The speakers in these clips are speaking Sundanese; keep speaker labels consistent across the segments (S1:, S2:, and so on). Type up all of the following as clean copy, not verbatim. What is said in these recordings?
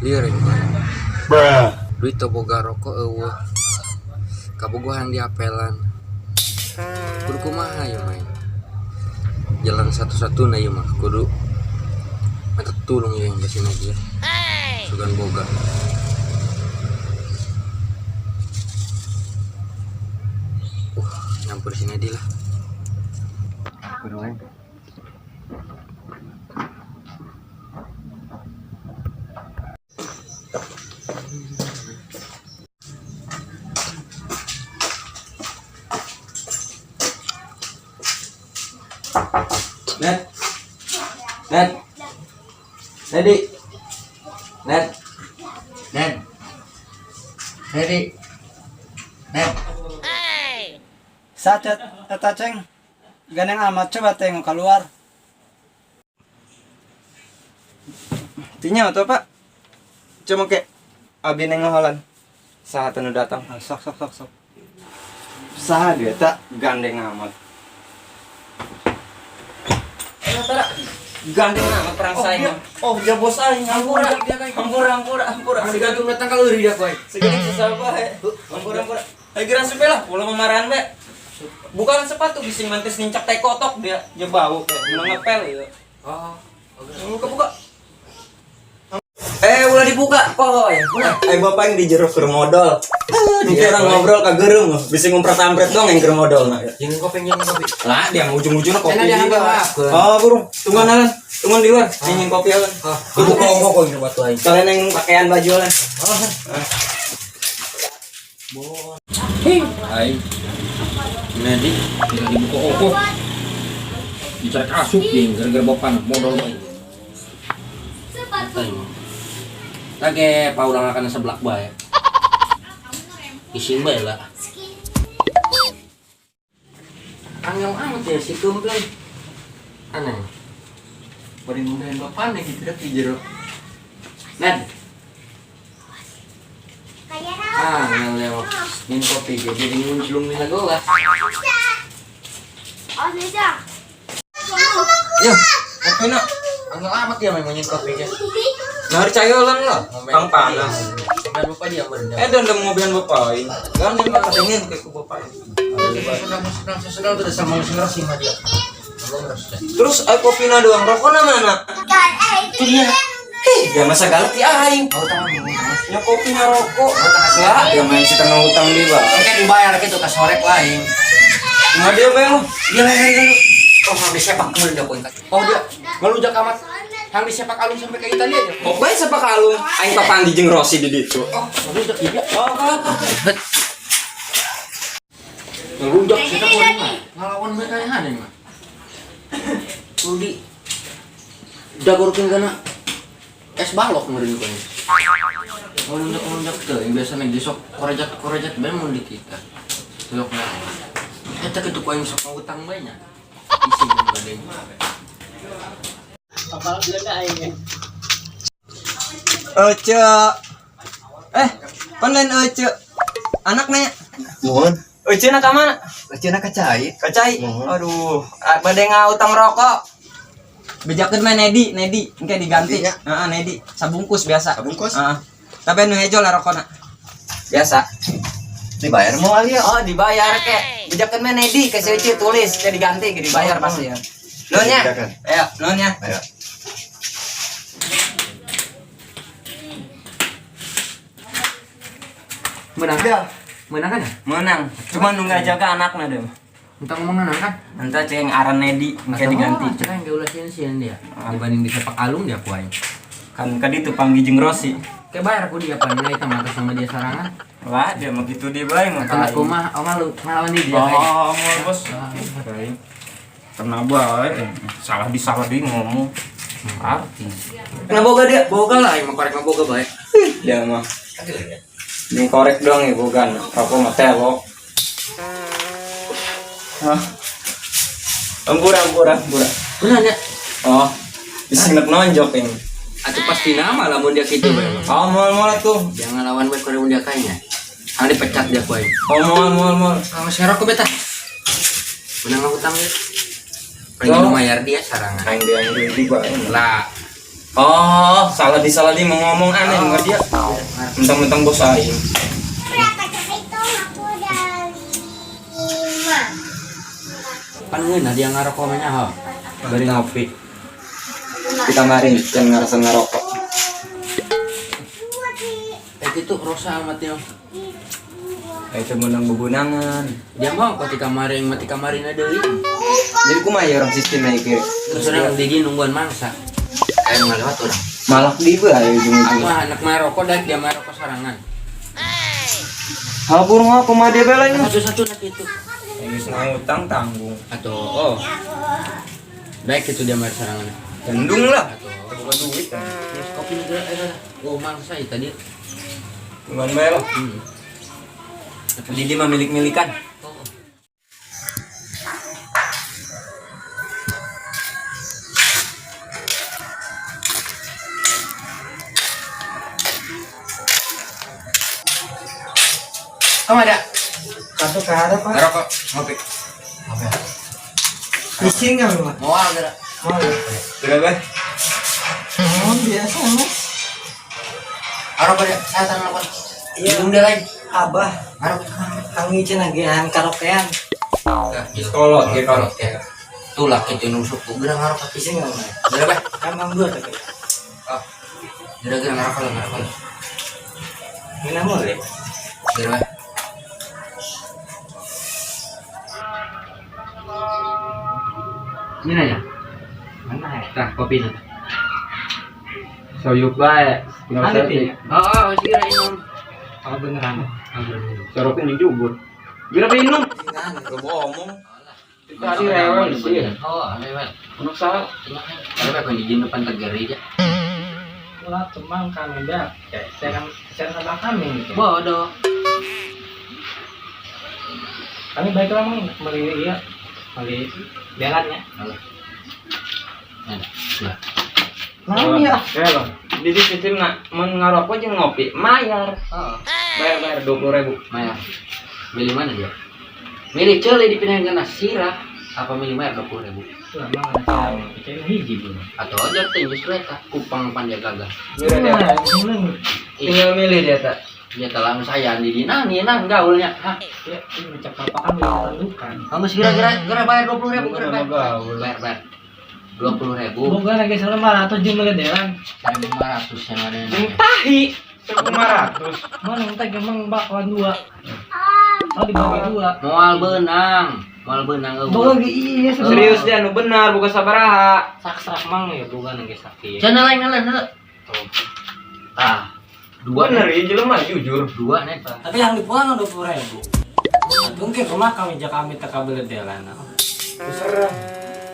S1: Lieur aing mah. Duit teu boga, rokok euweuh. Kabogohan diapelan. Kudu kumaha ieu mah? Jalan satu-satunya ieu mah kudu minta tulung ieu yang ka sini dia. Sugan boga. Nyampur sini dia lah. Kudu aing. Net. Net. Nedi. Net. Net. Nedi. Net.
S2: Sacat eta ceng. Gandeng amat, coba tengok keluar.
S3: Tinya atau pak? Cuma ke abi nengoholan. Saha teu nu datang?
S2: Ah, sok sok sok sok.
S3: Saha dia tak gandeng amat. Gandeng amat perang
S2: Oh,
S3: saing.
S2: dia, oh, dia bos aing.
S3: Hampura, hampura, hampura, hampura.
S1: Digantung datang kalau dia koy.
S3: Segini susah bae. Hampura, hampura. Ayo geura supe lah, ulah memarahan bae. Bukan sepatu bising mantis nincak tai kotok dia, dia bau kayak menang ngepel ya.
S1: Oh.
S3: Buka buka. Eh, ulah dibuka, pohoy. Eh, bapak yang di jero keur modal. Dia orang ngobrol ka gerem, bisa ngumpret-ampret dong yang keur modal nah.
S1: Jeung kopi, jeung kopi.
S3: Lah, dia ujung-ujungnya kopi.
S1: Cenah dia
S3: juga.
S1: ngambil.
S3: Oh, burung. Tungguan alan. Tungguan di luar. Ingin kopi alan.
S1: Oh, buka ongkok kok ini batu aing.
S3: Kalian yang pakaian baju alan.
S1: Aing. Nedi tidak dibuka ongkok. Dicari asup ding gara-gara bapak modal bae. Lagi paulang akan seblak bae. Ising bae lah. Angel amat ya si kempleng. Aneh. Bari ngundahin bapak nih gitu di jero. Ned. Ah, angel lewat. Min kopi jadi ngunclung nih lagu lah.
S3: Ya, kopi nak.
S1: Angel amat ya main nyin kopi guys.
S3: Nah, percaya lan lah. Pang panas.
S1: Dan bapak dia berendam.
S3: Eh, dan mobilan bapak aing. Gandeng mah dingin ke ku bapak.
S1: Sedang tuh sama ngersi mah dia.
S3: Terus air kopi na doang, rokokna mana?
S1: Itu dia.
S3: Hih, dia masa galak ti aing.
S1: Oh, tangan.
S3: Nya kopi na rokok. Lah, dia main si tengah utang di ba.
S1: Kan dibayar gitu ke sorek lain.
S3: Nggak dia bae lu.
S1: Dia lah. Oh, hang disepak kemudian dia poin. Oh, dia ngelujak amat. Hang disepak alung sampai ke Italia ya.
S3: Kok bae sepak alung? Aing papandi jeung Rossi di ditu.
S1: Oh, ngelujak dia.
S3: Oh, kalau
S1: Bet. Ngelujak sih kan mah. Ngelawan mereka yang aneh mah. Lu di dagorkeun kana es balok meureun kowe. Ngelunjak-ngelunjak teh yang biasa nih sok korejat-korejat bae mun di kita. Sok ngelawan. Eta kitu ku aing sok ngutang bae nya. Isi badeng.
S3: Ece. Eh, pan lain Ece. Anak nanya.
S4: Mohon.
S3: Ece nak ka mana?
S4: Ece nak kacai.
S3: Kacai.
S4: Mohon.
S3: Aduh, bade ngutang rokok. Bejakeun mah Nedi, Nedi, engke diganti.
S4: Nedinya?
S3: Heeh, Nedi, sabungkus biasa.
S4: Sabungkus?
S3: Heeh. Tapi anu hejo lah rokokna. Biasa.
S4: Dibayar mau ya?
S3: Oh, dibayar kek. Bejakeun mah Nedi ke si Ece tulis, ke diganti, ke dibayar pasti ya. Nuhun nya.
S4: Bejakeun.
S3: Ayo, nuhun nya.
S4: Ayo.
S1: Menang.
S3: Ya.
S1: Menang kan ya?
S3: Menang. Cuma nu nggak jaga anakna deh.
S1: Entah ngomong menang kan?
S3: Entah ceng aran Nedi engke diganti.
S1: Oh, cek yang ulah sieun dia. Dibanding disepak alung dia ku aing.
S3: Kan kadi tuh panggil jeung Rossi.
S1: Kayak bayar aku dia pan nilai sama sama dia sarangan.
S3: Lah, dia mau gitu dia bae mah.
S1: Karena aku mah oma lu ngelawan dia.
S3: Oh, mau bos. Pernah bae, salah di salah di ngomong. Arti. Kenapa boga dia?
S1: Boga lah yang mau korek mah boga bae.
S3: Dia mah. Ini korek doang ya boga. Rokok mah telo. Hah. Ampura, ampura, ampura.
S1: Benar ya?
S3: Oh, bisa nek nonjok ini.
S1: Atuh pasti nama lah mun dia kitu bae.
S3: Oh, moal moal tuh.
S1: Jangan lawan bae korek mun dia kayaknya. Hang dipecat dia ku aing.
S3: Oh, moal moal moal.
S1: Sama serok ku beta. Menang utang dia. Paling
S3: Oh.
S1: mayar dia sarangan.
S3: Aing dia yang di bae.
S1: Lah.
S3: Oh, salah di mau ngomong aneh enggak dia. Mentang-mentang bos aing.
S5: Berapa hitung aku udah 5.
S1: Pan ngeunah dia ngarokok mah nyaho.
S3: Bari ngopi. Kita mari jangan ngerasa ngerokok.
S5: 2,
S1: Eh itu rosa amat ya.
S3: Itu menang bebunangan.
S1: Dia mau kok di kamar yang mati kamarin ada deui.
S3: Jadi kumaha ya orang sistemnya iki?
S1: Terus orang didi nungguan mangsa. Kayak ngalewat orang.
S3: Malak di bae ujung-ujung.
S1: Aku mah anak maroko dah dia maroko sorangan.
S3: Hal burung aku mah dia bela ini.
S1: Satu-satu nak itu.
S3: Yang ngutang tanggung.
S1: Atau oh. Baik itu dia marah sorangan.
S3: Gendung lah.
S1: Atau
S3: Bukan duit.
S1: terus kopi negara oh mangsa ya tadi.
S3: Bukan bela. Didi mah milik-milikan.
S1: Oh. Kamu ada?
S2: Satu ke arah Pak.
S1: Ngerokok, ngopi.
S2: Isi nggak lu?
S1: Mau ada?
S2: Mau.
S3: Sudah be.
S2: Oh, biasa Mas.
S1: Arok ada, saya tangan lakukan.
S2: Iya.
S1: Minum dia lain.
S2: Abah,
S1: Arok.
S2: kang ngicin lagi han karaokean.
S3: Kolot ya kolot.
S1: Tuh lah itu nusuk tuh gerang ngarok.
S2: Isi nggak Mas?
S1: Berapa?
S2: Emang dua tapi.
S1: Oh. Gerang ngarok lah ngarok lah.
S2: Mana boleh?
S1: Berapa? Ini aja.
S2: Mana ya?
S1: Tah kopi nih.
S3: Soyuk bae.
S2: Ada tidak?
S1: Oh, oh, sih minum.
S2: Oh beneran.
S3: Sorok ini jubur. Bila minum. Gak bohong. Tadi rewel sih.
S1: Oh, rewel.
S3: Untuk salah.
S1: Ada apa di depan tegar aja.
S2: Lah teman kami dah. Saya kan saya sama kami gitu.
S1: Bodoh.
S2: Kami baiklah mang beli iya beli jalannya.
S1: Alah. Nah,
S2: Nah, ya.
S3: Ya loh. Jadi sistem nak mun ngarokok jeung ngopi, mayar.
S1: Oh,
S3: Bayar 20.000.
S1: Maya. Milih mana dia? Milih cele dipindahin ke sirah apa milih bayar 20.000?
S2: Lah mang ada saya hiji belum.
S1: Atau aja teh justru eta kupang panjang gagah.
S3: Mira dia.
S2: Nah, ini
S3: Tinggal milih dia tak.
S1: Ya telah saya di dina nih nang gaulnya. Hah?
S2: ya ini cak apa kami tandukan.
S1: Kamu kira-kira kira bayar 20.000 kira bayar.
S3: Gaul.
S1: Bayar bayar. 20.000.
S2: Boga lagi selama atau jumlah delan.
S1: 1.500 yang ada.
S3: Jeung tahi 1.500.
S2: Mana entah emang bakwan dua. Oh dibagi dua.
S1: Moal benang, moal benang eueuh.
S2: Boga lagi iya
S3: Serius dia nu benar bukan sabaraha.
S2: Sak-sak mang ya boga lagi sakit.
S1: Cenah lain lain lain. Ah, dua
S3: Bener ya jelema jujur.
S1: dua nih.
S2: Tapi yang dipulang 20.000. Mungkin rumah kami jaka kami tak kabel delan.
S3: Terserah.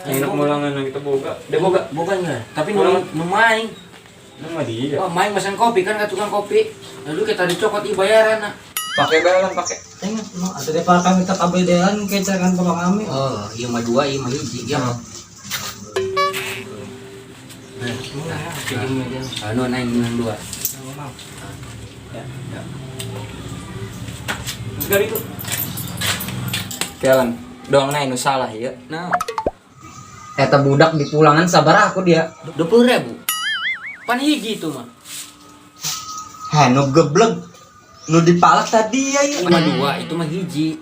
S3: Enak mulangan kita boga. Dia boga.
S1: Bukan enggak, tapi nu nu maing.
S3: Nu mah dia.
S1: Oh, maing pesan kopi kan ke tukang kopi. Lalu kita dicokot i bayaran nah.
S3: Pakai bayaran pakai.
S2: Tengok, no, atau daripada kami tak kabel delan kayak kan bapak kami.
S1: Oh, iya mah dua, iya mah hiji. Ya. Nah, anu naik menang dua.
S2: Ya.
S3: Terus itu. Jalan. Dong nah nu salah ya.
S1: Nah,
S3: Eta budak di pulangan sabar aku dia.
S1: 20.000. Pan hiji itu mah.
S4: Heh, nu geblek. Nu dipalak tadi ya.
S1: Itu mah dua, itu mah hiji.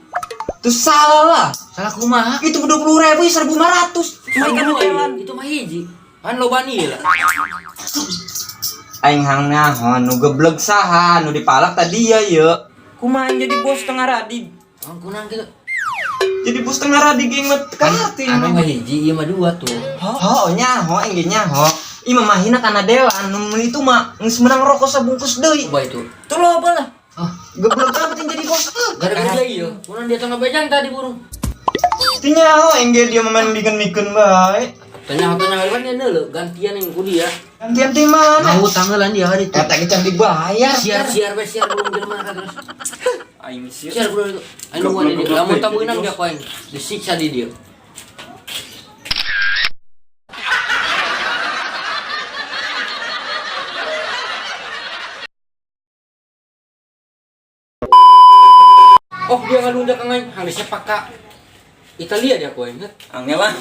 S4: Itu salah lah.
S1: Salah kumaha?
S4: Itu 20.000 ya 1.500.
S1: Cuma ikan hotelan, itu mah hiji. Pan loba nih lah.
S4: Aing hang nahon nu geblek saha nu dipalak tadi ya ye.
S3: Kumaha jadi bos tengah radi.
S1: Oh, kunang gitu.
S4: Jadi bos tengah radi geng mah teu
S1: Anu mah hiji, ieu mah dua tuh.
S4: Ho nyaho aing ge nyaho. Ima mah hina kana delan nu itu mah geus menang rokok sabungkus deui.
S1: Coba itu.
S4: Tuh loba lah.
S1: Oh,
S4: Geblek amat yang jadi bos.
S1: gara-gara dia iya. Kunang dia tengah bejan tadi burung.
S4: Teu nyaho aing ge dia mah main mikeun-mikeun bae.
S1: Tanya tanya kan dia neuleuh gantian yang ku dia.
S4: Gantian ti mana?
S1: Mau tanggalan dia hari itu.
S4: Eta ge can dibayar.
S1: Siar siar be siar belum jelema ka terus.
S3: Aing sih.
S1: Siar belum itu. Anu gua di lamun tak beunang dia koin. Disiksa di dia. Oh dia ngalundak ka ngain, hang disepak ka Italia dia koin.
S3: Angel lah.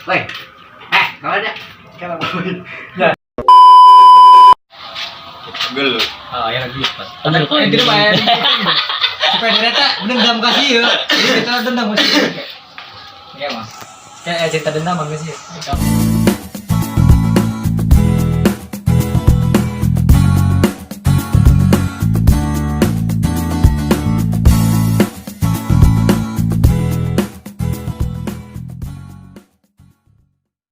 S1: Weh, Kalau ada.
S2: Kalau Ya.
S3: Gel.
S2: Oh, ya lagi pas. Itu bayar. Supaya direta dendam kasih ya. Jadi kita dendam kasih. Iya, Mas. Kayak cerita dendam kasih.